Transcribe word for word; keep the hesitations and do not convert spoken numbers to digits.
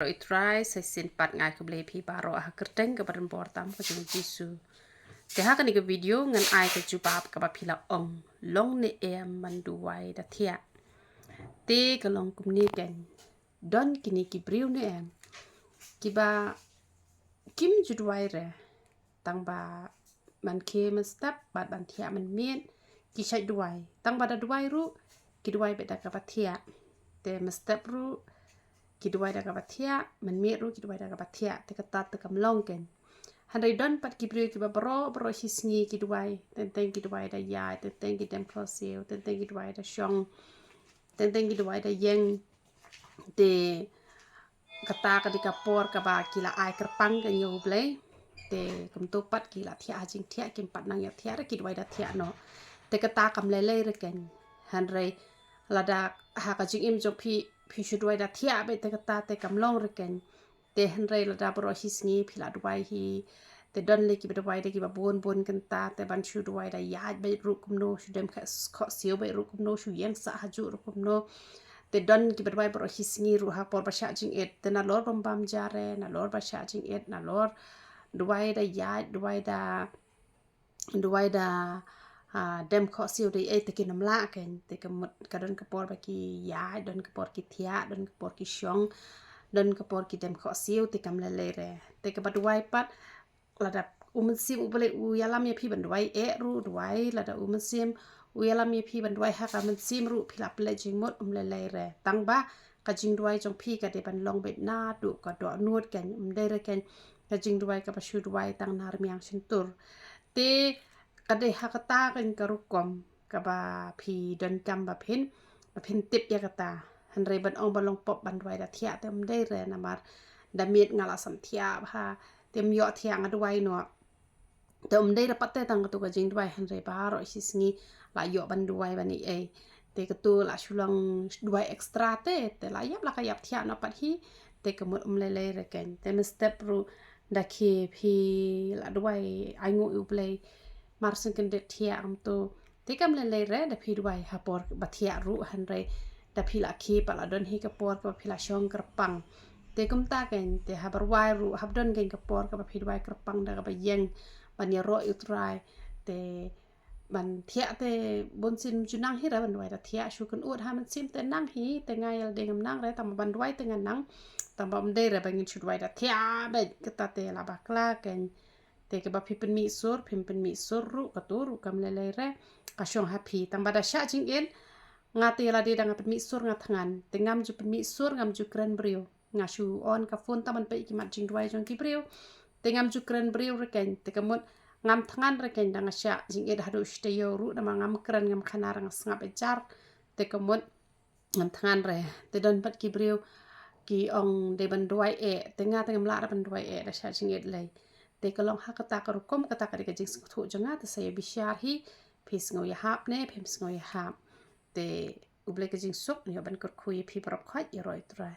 Ïa u Trai, sa shisien pat nga ai khublei ïa phi baroh ha ka kyrteng kaba donbor tam ka jong u Jisu. Te ha kane ka video ngan ai ka jubab kaba phi la ong, long ne em ban duwai da thiah? Te ka long kumne keiñ, don kine ki briew ne em kiba kim ju duwai re, tang ba man khie man step bad ban thiah man miet ki shait duwai. Tang ba da duwai ruh ki duwai beit da kaba thiah. Te man step ruh ki duwai da kaba thiah, man miet ruh ki duwai da kaba thiah. Te kata te kam long keiñ. Hynrei don pat ki briew kiba baroh baroh shi sngi ki duwai, teng teng ki duwai da ïaid, teng teng ki dem khohsiew, teng teng ki duwai da shong, teng teng ki duwai da ïeng. Te kata ka dei ka por kaba ki la ai kyrpang keiñ ïa u Blei. Te kumto pat ki la thiah ha jingthiah, kim pat nang ïa thiah re, ki duwai da thiah noh. Te kata kam lei lei re keiñ. Hynrei lada ha ka jingim jong phi, phi shu duwai da thiah beit, te kata te kam long re keiñ. Te hynrei lada baroh shi sngi phi la duwai hi, te don lei kiba duwai da kiba bun bun kynta, te ban shu duwai da ïaid beit ruh kumno, shu dem khohsiew beit ruh kumno, shu ïeng sah hajuh ruh kumno. Te don kiba duwai baroh shi sngi ruh ha por ba shah jingit. Te nalor bym bam ja re, nalor ba shah jingit, nalor duwai da ïaid, duwai da, duwai da, ah, dem khohsiew da ei, te kim lah keiñ. Te ka mut ka don ka por ba ki ïaid, don ka por ki thiah, don ka por ki shong, don ka por ki dem khohsiew, te kam lei lei re. Te kaba duwai pat, lada u Mynsiem u Blei u ïalam ïa phi ban duwai eh ruh duwai, lada u Mynsiem u ïalam ïa phi ban duwai ha ka mynsiem ruh phi la pynleit jingmut, um lei lei re. Tang ba ka jingduwai jong phi ka dei ban long beit naduh ka dohnud keiñ, um dei re keiñ ka jingduwai kaba shu duwai tang na rmiang shyntur. Te ka dei ha kata keiñ ka rukom kaba phi donkam ba phin, ba phin tip ïa kata. Hynrei ban ong ba long pop ban duwai da thiah te um dei re, namar da miet nga la sam thiah bha, te ym ïoh thiah nga duwai noh. Te um dei re pat te tang katu ka jingduwai, hynrei baroh shi sngi la ïoh ban duwai ban ei ei. Te katu la shu long duwai extra te, te la ïap la ka ïap thiah noh pat hi. Te ka mut um lei lei re keiñ. Te man step ruh da khie phi la duwai ainguh ïa u Blei, mar sngewkhia thiah kumto. Te kam lei lei re da phi duwai ha por ba thiah ruh, hynrei da phi la khie pat la don hi ka por kaba phi la shong kyrpang. Te kumta keiñ, te haba rwai ruh hap don keiñ ka por kaba phi duwai kyrpang da kaba ïeng ban ïaroh ïa u Trai. Te ban thiah te bunsien ym ju nang hi re ban duwai da thiah, shu kynud ha mynsiem te nang hi, te nga ïa lade ngam nang re, tang ba ban duwai te nga nang. Tang ba um dei re ba ngin shu duwai da thiah beit, kata te la bakla keiñ. Te kaba phi pynmih sur, phim pynmih sur ruh, katu ruh kam lei lei re, ka shong ha phi. Tang ba da shah jingit, nga te ïa lade da nga pynmih sur nga thngan. Te ngam ju pynmih sur, ngam ju kren briew. Nga shu on ka phone tang ban peit ki mat jingduwai jong ki briew. Te ngam ju kren briew re keiñ, te ka mut ngam thngan re keiñ da nga shah jingit haduh shi taïew ruh, namar ngam kren, ngam khana re, nga sngap jar. Te ka mut ngam thngan re. Te don pat ki briew ki ong dei ban duwai eh, te nga te ngam lah re ban duwai eh da shah jingit lei. Te ka long ha kata ka rukom, kata ka dei ka jingsngewthuh jong nga, te sa ïa bishar hi, phi sngew ïahap ne phim sngew ïahap. Te U Blei ka jingsuk un ïoh ban kyrkhu ïa phi baroh khoit, ïaroh ïa u Trai.